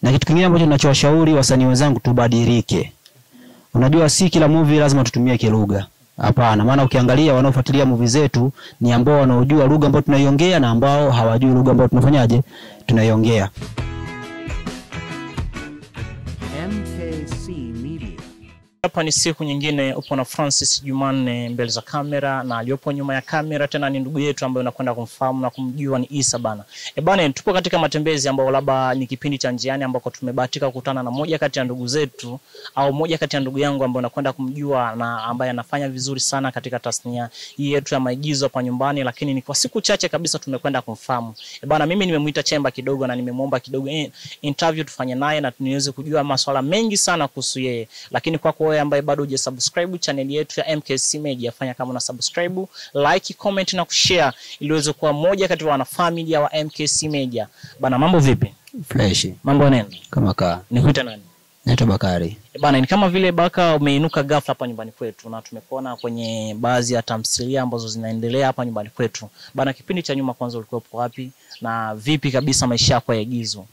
Na kitu kingine ambacho ninachowashauri wasanii wenzangu, tubadilike. Unajua si kila movie lazima tutumie kilugha. Hapana, maana ukiangalia wanaofuatilia movie zetu ni ambao wanaojua lugha ambayo tunaiongea na ambao hawajui lugha ambayo tunafanyaje tunaiongea. MKC Media. Hapa ni siku nyingine, upo na Francis Jumanne mbele za kamera, na aliyopo nyuma ya kamera tena ni ndugu yetu ambaye unakwenda kumfahamu na kumjua ni Isa bana. E bana, tupo katika matembezi ambayo labda ni kipindi cha njiani ambako tumebahatika kukutana na moja kati ya ndugu zetu au moja kati ya ndugu yangu ambaye unakwenda kumjua na ambaye anafanya vizuri sana katika tasnia hii yetu ya maigizo hapa nyumbani, lakini ni kwa siku chache kabisa tumekwenda kumfahamu. E bana, mimi nimemuita chemba kidogo na nimemuomba kidogo interview tufanye naye na niweze kujua masuala mengi sana kuhusu yeye. Lakini kwako wewe ambaye bado hujasubscribe channel yetu ya MKC Media, fanya kama una subscribe, like, comment na kushare ili uweze kuwa moja kati ya wanafamilia wa MKC Media. Bana, mambo vipi? Fresh. Mambo nini? Kama kaa. Nikuita nani? Naitwa Bakari. Bana, ni kama vile Baka umeinuka ghafla hapa nyumbani kwetu na tumekuona kwenye baadhi ya tamthilia ambazo zinaendelea hapa nyumbani kwetu. Bana, kipindi cha nyuma kwanza ulikuwa wapi na vipi kabisa maisha yako ya igizo?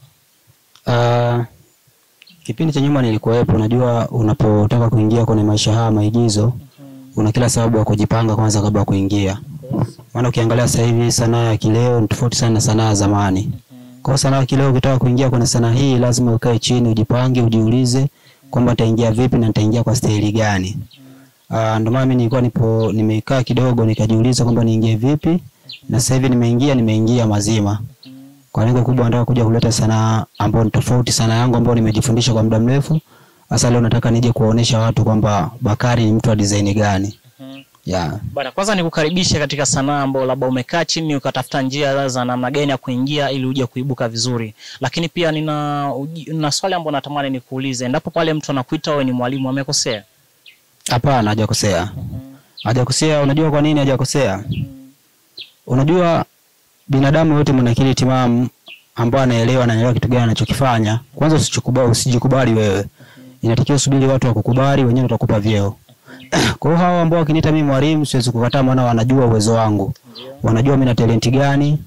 Kipindi cha nyuma nilikuwepo. Unajua unapotaka kuingia kwenye maisha haya maigizo, una kila sababu ya kujipanga kwanza kabla ya kuingia. Maana ukiangalia sasa hivi sanaa ya kileo ni tofauti sana na sanaa ya zamani. Kwa sanaa ya kileo, ukitaka kuingia kwenye sanaa hii lazima ukae chini, ujipange, ujiulize kwamba nitaingia vipi na nitaingia kwa staili gani. Ndio maana mimi nilikuwa nimekaa kidogo nikajiuliza kwamba niingie vipi, na sasa hivi nimeingia mazima. Kwa lengo kubwa nataka kuja kuleta sanaa ambayo ni tofauti sana yangu ambayo nimejifundisha kwa muda mrefu. Sasa leo nataka nije kuwaonesha watu kwamba Bakari ni mtu wa design gani. Yeah. Bana, kwanza nikukaribishe katika sanaa ambayo labda umekaa chini ukatafuta njia za namna gani ya kuingia ili uje kuibuka vizuri. Lakini pia nina swali ambalo natamani nikuulize. Endapo pale mtu anakuita wewe ni mwalimu, amekosea? Hapana, hajakosea. Hajakosea. Unajua kwa nini hajakosea? Unajua binadamu yote mwenye akili timamu ambaye anaelewa kitu gani anachokifanya, kwanza usijikubali wewe. Inatakiwa usubiri watu wakukubali, wenyewe watakupa vyeo. Kwa hiyo hao ambao wakiniita mimi mwalimu siwezi kukataa, maana wanajua uwezo wangu. Wanajua mimi na talent gani.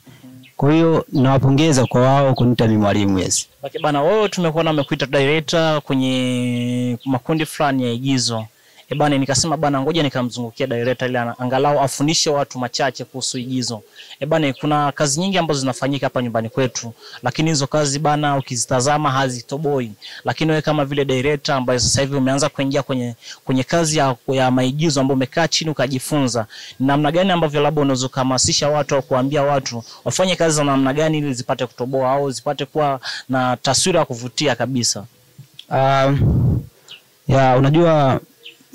Kwa hiyo nawapongeza kwa wao kuniita mimi mwalimu. Yes. Okay, bana, wewe tumekuona umekuita director kwenye makundi fulani ya igizo. E bana, nikasema bana ngoja nikamzungukia director ili angalau afundishe watu machache kuhusu igizo. E bana, kuna kazi nyingi ambazo zinafanyika hapa nyumbani kwetu, lakini hizo kazi bana ukizitazama hazitoboi. Lakini wewe kama vile director ambaye sasa hivi umeanza kuingia kwenye kazi ya maigizo ambayo umekaa chini ukajifunza, namna gani ambavyo labda unaweza kuhamasisha watu au kuambia watu wafanye kazi za namna gani ili zipate kutoboa au zipate kuwa na taswira ya kuvutia kabisa? Unajua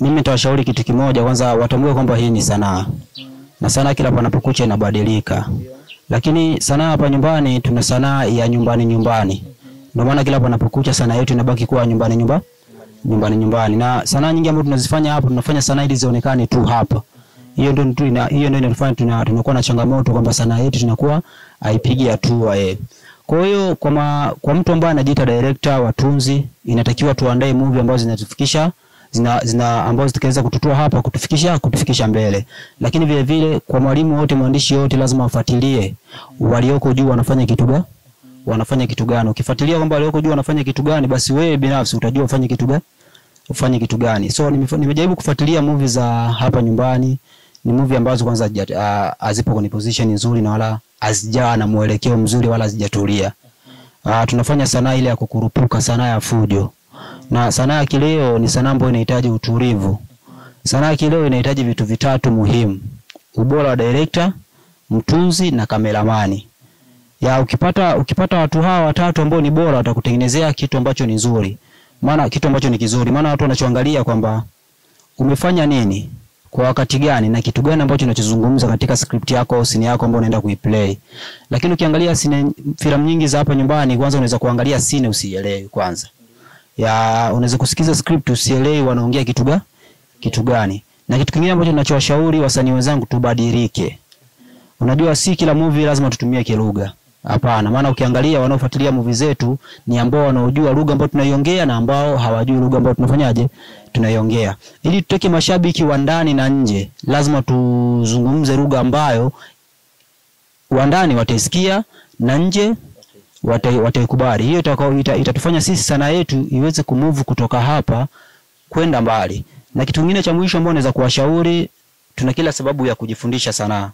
mimi nitawashauri kitu kimoja. Kwanza watambue kwamba hii ni sanaa. Na sanaa kila panapokucha inabadilika. Lakini sanaa hapa nyumbani tuna sanaa ya nyumbani nyumbani. Ndio maana kila panapokucha sanaa yetu inabaki kuwa nyumbani nyumbani nyumbani. Na sanaa nyingi ambazo tunazifanya hapa, tunafanya sanaa ili zionekane tu hapa. Hiyo ndio inatufanya tunakuwa na changamoto kwamba sanaa yetu tunakuwa haipigi hatua. Kwa hiyo kwa mtu ambaye anajiita director, watunzi, inatakiwa tuandae movie ambazo zinatufikisha zina ambazo zitakaweza kututoa hapa kutufikisha mbele. Lakini vile vile kwa mwalimu wote, mwandishi wote lazima wafuatilie walioko juu wanafanya kitu gani, wanafanya kitu gani. Ukifuatilia kwamba walioko juu wanafanya kitu gani, basi wewe binafsi utajua ufanye kitu gani. So nimejaribu kufuatilia movie za hapa nyumbani. Ni movie ambazo kwanza hazipo kwenye position nzuri na wala hazijawa na mwelekeo mzuri wala hazijatulia. Tunafanya sanaa ile ya kukurupuka, sanaa ya fujo. Na sanaa ya kileo ni sanaa ambayo inahitaji utulivu. Sanaa ya kileo inahitaji vitu vitatu muhimu: ubora wa director, mtunzi na kameramani. Ya ukipata watu hawa watatu ambao ni bora, watakutengenezea kitu ambacho ni nzuri. Maana kitu ambacho ni kizuri, maana watu wanachoangalia kwamba umefanya nini kwa wakati gani na kitu gani ambacho unachozungumza katika script yako au scene yako ambayo unaenda kuiplay. Lakini ukiangalia filamu nyingi za hapa nyumbani, kwanza unaweza kuangalia scene usielewe kwanza. Ya unaweza kusikiza script usielewe wanaongea kitu gani. Na kitu kingine ambacho ninachowashauri wasanii wenzangu, tubadilike. Unajua si kila movie lazima tutumie kilugha. Hapana, maana ukiangalia wanaofuatilia movie zetu ni ambao wanaojua lugha ambayo tunaiongea na ambao hawajui lugha ambayo tunafanyaje tunaiongea. Ili tuteke mashabiki wa ndani na nje, lazima tuzungumze lugha ambayo wa ndani wataisikia na nje Wataikubali. Hiyo itatufanya sisi sanaa yetu iweze kumove kutoka hapa kwenda mbali. Na kitu kingine cha mwisho ambao naweza kuwashauri, tuna kila sababu ya kujifundisha sanaa.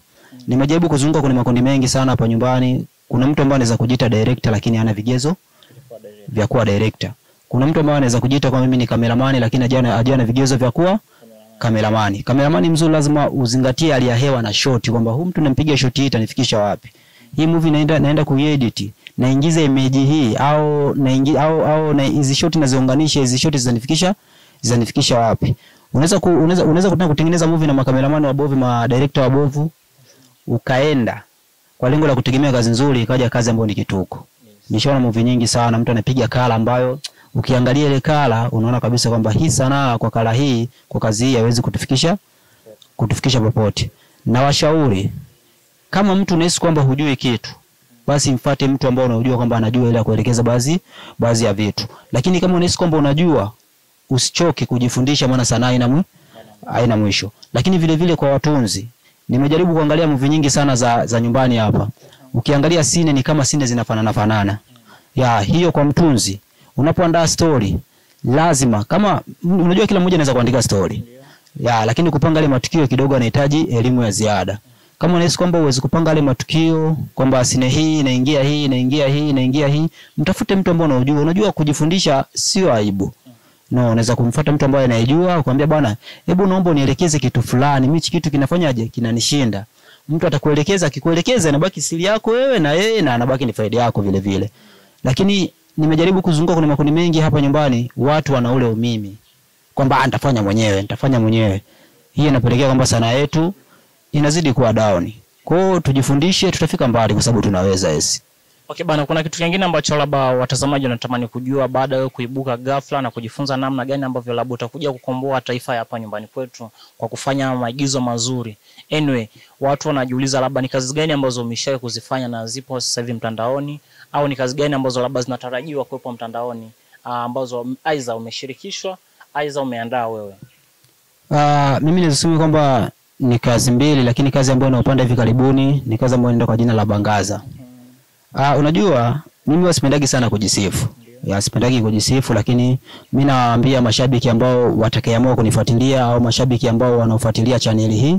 Nimejaribu kuzunguka kwenye makundi mengi sana hapa nyumbani. Kuna mtu ambaye anaweza kujiita director lakini hana vigezo vya kuwa director. Kuna mtu ambaye anaweza kujiita kwamba mimi ni cameraman lakini hajana vigezo vya kuwa cameraman. Cameraman mzuri lazima uzingatie hali ya hewa na shot, kwamba huyu mtu nampiga shot hii itanifikisha wapi. Hii movie naenda kuedit, naingiza image hii au naingi au na hizi shot naziunganisha, hizi shot zitanifikisha wapi. Unaweza kutaka kutengeneza movie na makameraman wabovu, ma director wabovu, ukaenda kwa lengo la kutegemea kazi nzuri, ikaja kazi ambayo ni kituko. Nishaona movie nyingi sana, mtu anapiga kala ambayo ukiangalia ile kala unaona kabisa kwamba hii sanaa kwa kala hii, kwa kazi hii haiwezi kutufikisha popote. Na washauri, kama mtu unahisi kwamba hujui kitu, basi mfuate mtu ambaye unajua kwamba anajua ile kuelekeza baadhi ya vitu. Lakini kama unahisi kwamba unajua, usichoke kujifundisha, maana sanaa haina mwisho. Lakini vile vile kwa watunzi, nimejaribu kuangalia movie nyingi sana za nyumbani hapa. Ukiangalia sine ni kama sine zinafanana fanana. Ya hiyo kwa mtunzi, unapoandaa story lazima, kama unajua kila mmoja anaweza kuandika story. Ya, lakini kupanga ile matukio kidogo anahitaji elimu ya ziada. Kama unahisi kwamba uwezi kupanga yale matukio, kwamba sine hii inaingia hii inaingia hii inaingia hii, mtafute mtu ambaye unajua. Unajua kujifundisha sio aibu. No, unaweza kumfuata mtu ambaye anayejua, ukamwambia bwana, hebu naomba unielekeze kitu fulani, mimi kitu kinafanyaje kinanishinda. Mtu atakuelekeza, akikuelekeza inabaki siri yako wewe na yeye, na anabaki ni faida yako vile vile. Lakini nimejaribu kuzunguka kwenye makundi mengi hapa nyumbani, watu wana ule umimi kwamba nitafanya mwenyewe. Hii inapelekea kwamba sanaa yetu inazidi kuwa down. Kwa hiyo tujifundishe, tutafika mbali kwa sababu tunaweza. Yes. Okay bana, kuna kitu kingine ambacho labda watazamaji wanatamani kujua baada ya kuibuka ghafla na kujifunza namna gani ambavyo labda utakuja kukomboa taifa hapa nyumbani kwetu kwa kufanya maigizo mazuri. Anyway, watu wanajiuliza labda ni kazi gani ambazo umeshawahi kuzifanya na zipo sasa hivi mtandaoni, au ni kazi gani ambazo labda zinatarajiwa kuwepo mtandaoni ambazo aidha umeshirikishwa aidha umeandaa wewe. Mimi naweza kwamba ni kazi mbili, lakini kazi ambayo naupanda hivi karibuni ni kazi ambayo inaenda kwa jina la Bangaza. Unajua mimi sipendagi sana kujisifu. Ya, sipendagi kujisifu, lakini mimi nawaambia mashabiki ambao watakayeamua kunifuatilia au mashabiki ambao wanaofuatilia chaneli hii,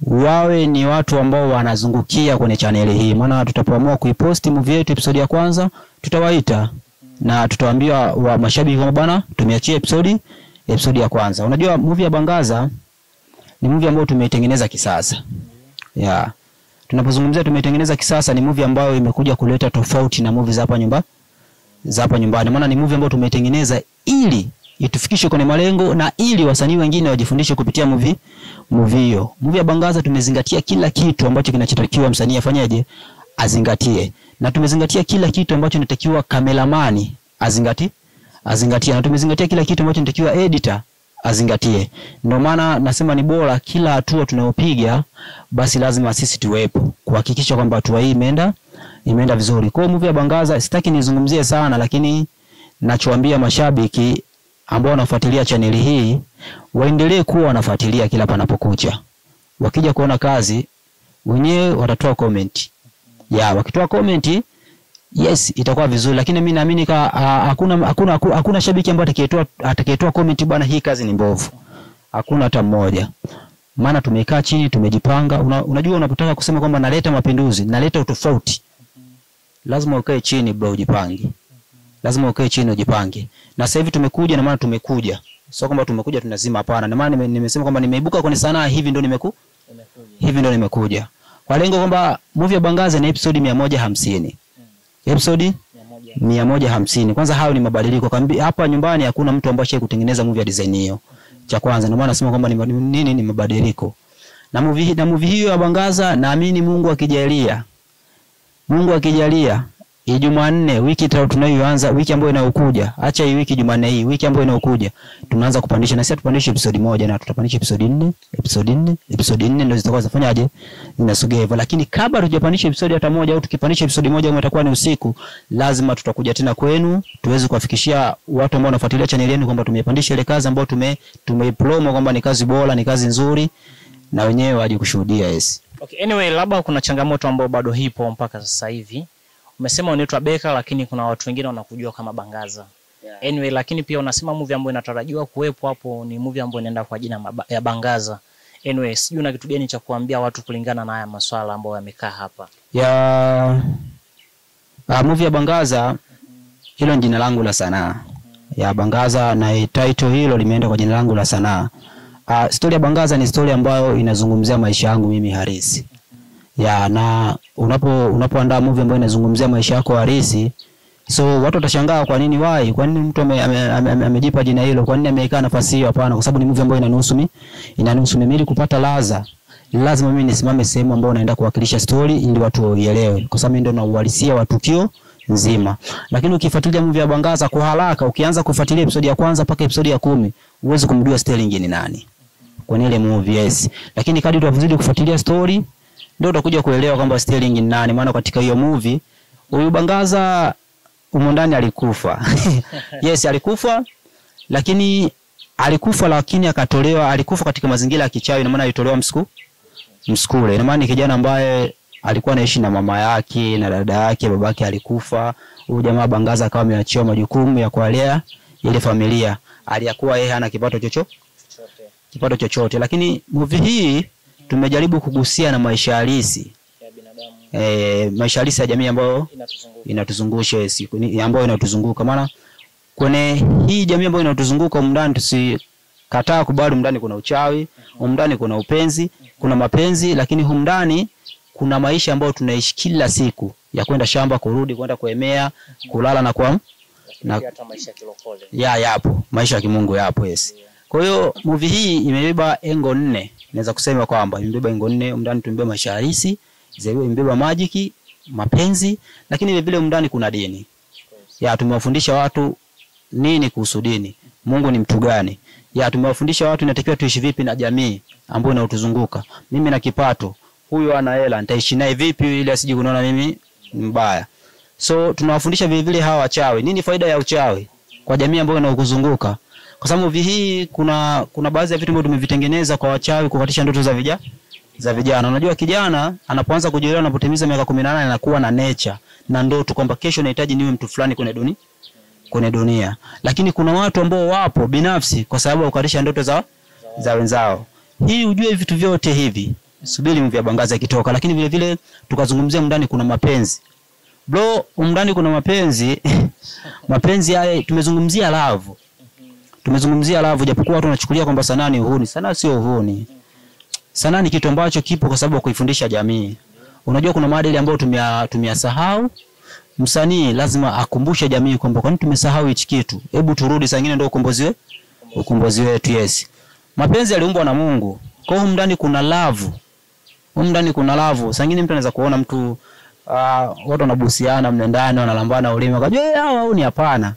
wawe ni watu ambao wanazungukia kwenye chaneli hii. Maana tutapoamua kuiposti movie yetu episode ya kwanza, tutawaita na tutawaambia wa mashabiki kwamba bwana, tumeachia episode ya kwanza. Unajua movie ya Bangaza ni movie ambayo tumeitengeneza kisasa. Ya. Tunapozungumzia tumeitengeneza kisasa, ni movie ambayo imekuja kuleta tofauti na movie za hapa nyumba, za hapa nyumbani. Maana ni movie ambayo tumeitengeneza ili itufikishe kwenye malengo na ili wasanii wengine wajifundishe kupitia movie hiyo. Movie ya Bangaza tumezingatia kila kitu ambacho kinachotakiwa msanii afanyeje, azingatie. Na tumezingatia kila kitu ambacho inatakiwa kameramani azingatie. Na tumezingatia kila kitu ambacho inatakiwa editor azingatie. Ndio maana nasema ni bora kila hatua tunayopiga basi lazima sisi tuwepo kuhakikisha kwamba hatua hii imeenda vizuri. Kwa hiyo movie ya Bangaza sitaki nizungumzie sana, lakini nachoambia mashabiki ambao wanafuatilia chaneli hii waendelee kuwa wanafuatilia kila panapokucha. Wakija kuona kazi wenyewe watatoa comment. Ya, wakitoa comment, yes, itakuwa vizuri, lakini mimi naamini hakuna shabiki ambaye atakayetoa comment bwana hii kazi ni mbovu. Hakuna hata mmoja. Maana tumekaa chini, tumejipanga. Unajua unapotaka kusema kwamba naleta mapinduzi, naleta utofauti, lazima ukae chini bro, ujipange. Lazima ukae chini ujipange. Na sasa hivi tumekuja, na maana tumekuja. Sio kwamba tumekuja tunazima, hapana. Na maana nimesema kwamba nimeibuka kwenye sanaa, hivi ndio nimekuja. Kwa lengo kwamba movie ya Bangaza ni episode 150. Episode 150. Kwanza hayo ni mabadiliko. Hapa nyumbani hakuna mtu ambaye ashaye kutengeneza movie ya design hiyo. Cha kwanza ndio maana nasema kwamba ni ni mabadiliko. Na movie hiyo ya Bangaza naamini Mungu akijalia. Mungu akijalia Jumanne wiki tunayoanza, wiki ambayo inayokuja, acha hii wiki Jumanne hii, wiki ambayo inayokuja tunaanza kupandisha, na sisi tupandishe episode 1 na tutapandisha episode 4, episode 4, episode 4 ndio zitakuwa zinafanyaje, zinasogea hivyo. Lakini kabla tujapandisha episode hata moja au tukipandisha episode moja kama itakuwa ni usiku, lazima tutakuja tena kwenu tuweze kuwafikishia watu ambao wanafuatilia channel yenu kwamba tumepandisha ile kazi ambayo tumeipromo kwamba ni kazi bora, ni kazi nzuri, na wenyewe waje kushuhudia. Yes. Okay, anyway, labda kuna changamoto ambayo bado ipo mpaka sasa hivi. Umesema unaitwa Beka lakini kuna watu wengine wanakujua kama Bangaza. Yeah. Anyway, lakini pia unasema movie ambayo inatarajiwa kuwepo hapo ni movie ambayo inaenda kwa jina ya Bangaza. Anyway, sijui una kitu gani cha kuambia watu kulingana na haya maswala ambayo yamekaa hapa. Ya movie ya Bangaza, hilo ni jina langu la sanaa. Ya Bangaza, na title hilo limeenda kwa jina langu la sanaa. Story ya Bangaza ni story ambayo inazungumzia maisha yangu mimi halisi. Ya, na unapoandaa movie ambayo inazungumzia maisha yako halisi, so watu watashangaa kwa nini why? Kwa nini mtu amejipa jina hilo? Kwa nini amekaa nafasi hiyo? Hapana, kwa sababu ni movie ambayo inanihusu mimi, inanihusu mimi. Ili kupata ladha, lazima mimi nisimame sehemu ambayo naenda kuwakilisha story ili watu waielewe, kwa sababu mimi ndio na uhalisia wa tukio nzima. Lakini ukifuatilia movie ya Bangaza kwa haraka, ukianza kufuatilia episode ya kwanza mpaka episode ya 10, huwezi kumjua Sterling ni nani kwenye ile movie, yes. Lakini kadri tunavyozidi kufuatilia story ndio utakuja kuelewa kwamba Sterling ni nani, maana katika hiyo movie huyu Bangaza humo ndani alikufa. Yes, alikufa, lakini akatolewa, alikufa katika mazingira ya kichawi, na maana alitolewa msukule. Ina maana ni kijana ambaye alikuwa anaishi na mama yake na dada yake, babake alikufa. Huyu jamaa Bangaza akawa ameachiwa majukumu ya kuwalea ile familia. Aliyakuwa yeye hana kipato chochote. Lakini movie hii tumejaribu kugusia na maisha halisi ya binadamu. Maisha halisi ya jamii ambayo inatuzungusha siku ambayo inatuzunguka. Maana kwenye hii jamii ambayo inatuzunguka humu ndani, tusikataa kubali, humu ndani kuna uchawi, humu ndani kuna upenzi, kuna mapenzi, lakini humu ndani kuna maisha ambayo tunaishi kila siku ya kwenda shamba, kurudi, kwenda kuemea, kulala na kwa na hata maisha ya kilokole. Ya yapo, maisha ya kimungu yapo, yes. Yeah. Kwa hiyo movie hii imebeba engo 4. Naweza kusema kwamba imebeba engo 4. Humu ndani tumebeba maisha halisi, imebeba majiki, mapenzi, lakini vile vile humu ndani kuna dini. Ya, tumewafundisha watu nini kuhusu dini, Mungu ni mtu gani. Ya, tumewafundisha watu inatakiwa tuishi vipi na jamii ambayo inatuzunguka. Mimi na kipato, huyu ana hela, nitaishi naye vipi ili asije kuniona mimi mbaya. So tunawafundisha vile vile hawa wachawi, nini faida ya uchawi kwa jamii ambayo inakuzunguka. Kwa sababu movie hii kuna baadhi ya vitu ambavyo tumevitengeneza kwa wachawi kukatisha ndoto za vijana. Unajua kijana anapoanza kujielewa, anapotimiza miaka 18 anakuwa na nature na ndoto kwamba kesho nahitaji niwe mtu fulani kwenye dunia. Lakini kuna watu ambao wapo binafsi kwa sababu ya kukatisha ndoto za wenzao. Hii ujue vitu vyote hivi, subiri movie ya Bangaza ikitoka. Lakini vile vile tukazungumzia ndani kuna mapenzi. Bro, ndani kuna mapenzi. Mapenzi haya tumezungumzia love. Tumezungumzia love, japokuwa watu wanachukulia kwamba sanaa ni uhuni. Sanaa sio uhuni. Sanaa ni kitu ambacho kipo kwa sababu ya kuifundisha jamii. Unajua kuna maadili ambayo tumeyasahau. Msanii lazima akumbushe jamii kwamba kwa nini tumesahau hichi kitu. Hebu turudi, saa nyingine ndio ukombozi wetu, yes. Mapenzi yaliumbwa na Mungu. Kwa hiyo ndani kuna love. Humu ndani kuna love. Saa nyingine mtu anaweza kuona mtu watu wanabusiana mle ndani, wanalambana ulimi, akajua hawa au ni hapana.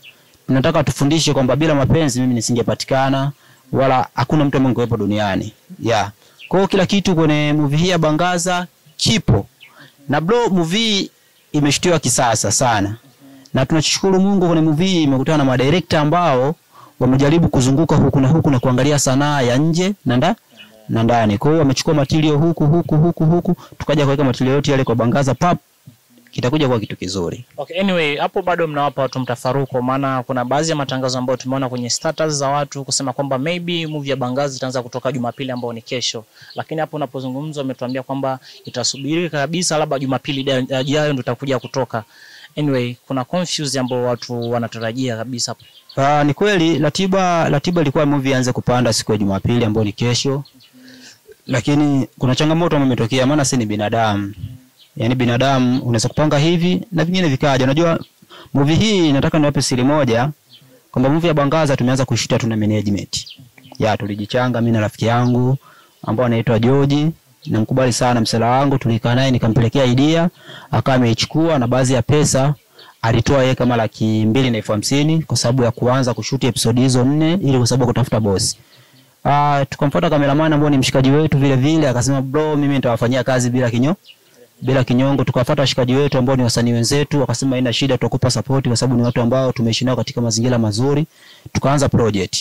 Tunataka tufundishe kwamba bila mapenzi mimi nisingepatikana, wala hakuna mtu ambaye angekuwepo duniani. Yeah. Kwa hiyo kila kitu kwenye movie hii ya Bangaza kipo. Na bro, movie imeshutiwa kisasa sana. Na tunashukuru Mungu kwenye movie hii imekutana na madirector ambao wamejaribu kuzunguka huku na huku na kuangalia sanaa ya nje na ndani. Kwa hiyo wamechukua material huku huku huku huku, tukaja kuweka material yote yale kwa Bangaza, pap, kitakuja kwa kitu kizuri. Okay, anyway, hapo bado mnawapa watu mtafaruko, maana kuna baadhi ya matangazo ambayo tumeona kwenye status za watu kusema kwamba maybe movie ya Bangaza itaanza kutoka Jumapili ambayo ni kesho. Lakini hapo unapozungumza umetuambia kwamba itasubiri kabisa labda Jumapili ijayo ndio itakuja kutoka. Anyway, kuna confuse ambao watu wanatarajia kabisa. Ni kweli ratiba ilikuwa movie ianze kupanda siku ya Jumapili ambayo ni kesho. Lakini kuna changamoto ambayo imetokea, maana sisi ni binadamu. Yaani binadamu unaweza kupanga hivi na vingine vikaja. Unajua movie hii nataka niwape siri moja kwamba movie ya Bangaza tumeanza kushuta, tuna management. Ya, tulijichanga mimi na rafiki yangu ambao anaitwa George, namkubali sana msela wangu, tulikaa naye nikampelekea idea, akawa ameichukua na baadhi ya pesa alitoa yeye kama 250,000 kwa sababu ya kuanza kushuti episode hizo 4 ili kwa sababu kutafuta boss. Tukamfuata cameraman ambao ni mshikaji wetu vile vile, akasema bro, mimi nitawafanyia kazi bila kinyongo. Tukafuata washikaji wetu ambao ni wasanii wenzetu, wakasema haina shida, tutakupa support kwa sababu ni watu ambao tumeishi nao katika mazingira mazuri. Tukaanza project.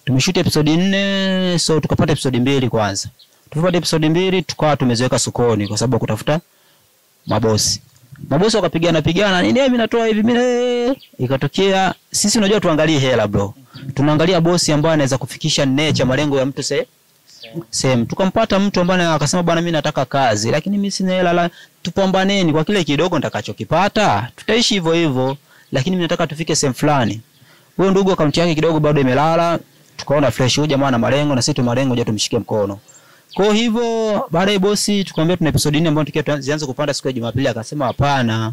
Tumeshoot episode 4, so tukapata episode 2 kwanza. Tulipata episode 2 tukawa tumeziweka sokoni kwa sababu kutafuta mabosi. Mabosi wakapigana pigana, nini mimi natoa hivi mimi. Ikatokea sisi unajua tuangalie hela bro. Tunaangalia bosi ambaye anaweza kufikisha nature malengo ya mtu sehemu. Tukampata mtu ambaye akasema bwana mimi nataka kazi lakini mimi sina hela, tupambaneni kwa kile kidogo nitakachokipata, tutaishi hivyo hivyo, lakini mimi nataka tufike sehemu fulani. Huyo ndugu akaunti yake kidogo bado imelala, tukaona fresh huyu jamaa ana malengo na sisi tu malengo, je tumshike mkono. Kwa hivyo baadaye bosi tukamwambia tuna episode 4 ambayo tukiwa tuanze kupanda siku ya Jumapili, akasema hapana.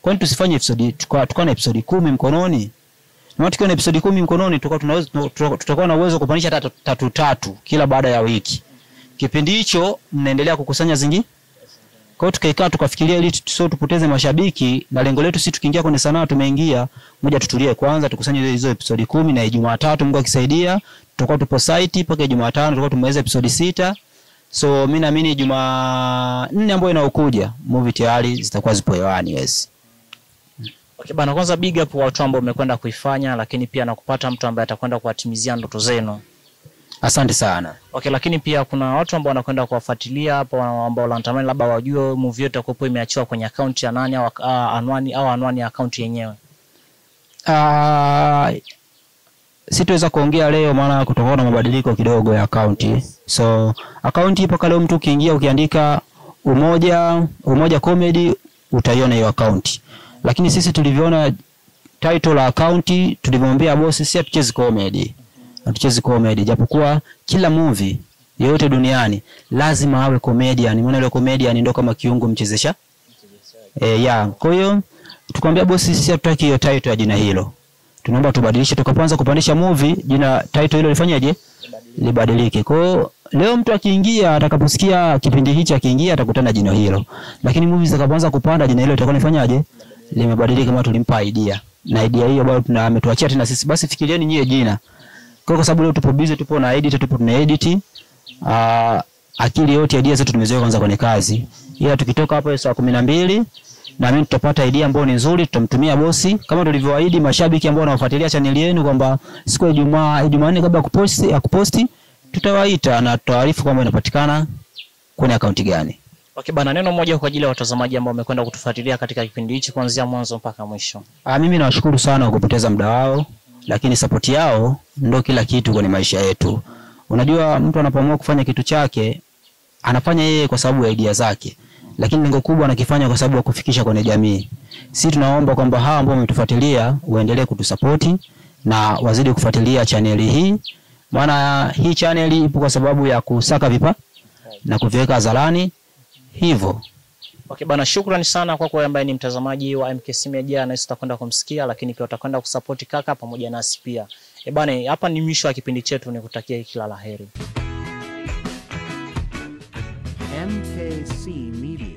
Kwani tusifanye episode, tukawa na episode 10 mkononi. Na tukiwa na episode 10 mkononi tutakuwa na uwezo kupandisha hata 3 kila baada ya wiki. Kipindi hicho mnaendelea kukusanya zingi. Kwa hiyo tukaikaa tukafikiria ili sio tupoteze mashabiki, na lengo letu si tukiingia kwenye sanaa tumeingia, ngoja tutulie kwanza tukusanye hizo episode 10 na Jumatatu Mungu akisaidia tutakuwa tupo site mpaka Jumatano tutakuwa tumeweza episode 6. So mimi naamini Jumanne ambayo inaokuja movie tayari zitakuwa zipo hewani. Yes. Okay bana, kwanza big up watu ambao umekwenda kuifanya, lakini pia nakupata mtu ambaye atakwenda kuwatimizia ndoto zenu. Asante sana. Okay, lakini pia kuna watu ambao wanakwenda kuwafuatilia hapo ambao wanatamani labda wajue movie yote itakuwa imeachiwa kwenye account ya nani au anwani au anwani ya account yenyewe. Sitoweza kuongea leo maana kutokana na mabadiliko kidogo ya account. Yes. So account ipo kale mtu ukiingia ukiandika Umoja Comedy utaiona hiyo account. Lakini sisi tulivyoona title la account tulimwambia boss sisi hatuchezi comedy. Hatuchezi comedy japokuwa kila movie yoyote duniani lazima awe comedian. Maana yule comedian ndio kama kiungo mchezesha. Kwa hiyo tukamwambia boss sisi hatutaki hiyo title ya jina hilo. Tunaomba tubadilishe. Tukaanza kupandisha movie jina title hilo lifanyaje? Libadilike. Kwa hiyo leo mtu akiingia atakaposikia kipindi hichi akiingia atakutana jina hilo. Lakini movies zitakapoanza kupanda jina hilo litakuwa lifanyaje? Limebadilika kama tulimpa idea. Na idea hiyo bado tuna ametuachia tena sisi. Basi fikirieni nyie jina. Kwa sababu leo tupo busy, tupo na edit, tupo tuna edit. Akili yote idea zetu tumezoea kwanza kwenye kazi. Ila tukitoka hapo saa 12 na mimi tutapata idea ambayo ni nzuri, tutamtumia bosi kama tulivyoahidi mashabiki ambao wanafuatilia channel yenu kwamba siku ya Ijumaa, Jumanne kabla ya kuposti tutawaita na tutaarifu kwamba inapatikana kwenye akaunti gani. Okay bana, neno moja kwa ajili ya watazamaji ambao wamekwenda kutufuatilia katika kipindi hichi kuanzia mwanzo mpaka mwisho. Mimi nawashukuru sana kwa kupoteza muda wao, lakini support yao ndio kila kitu kwenye maisha yetu. Unajua mtu anapoamua kufanya kitu chake anafanya yeye kwa sababu ya idea zake, lakini lengo kubwa anakifanya kwa sababu ya kufikisha kwenye jamii. Sisi tunaomba kwamba hawa ambao wametufuatilia waendelee kutusapoti na wazidi kufuatilia channel hii, maana hii channel ipo kwa sababu ya kusaka vipa na kuviweka hadharani hivyo. Okay bana, shukrani sana kwa kwa ambaye ni mtazamaji wa MKC Media, na sisi tutakwenda kumsikia, lakini pia utakwenda kusupport kaka pamoja nasi pia. Bana, hapa ni mwisho wa kipindi chetu, nikutakia kila laheri. MKC Media.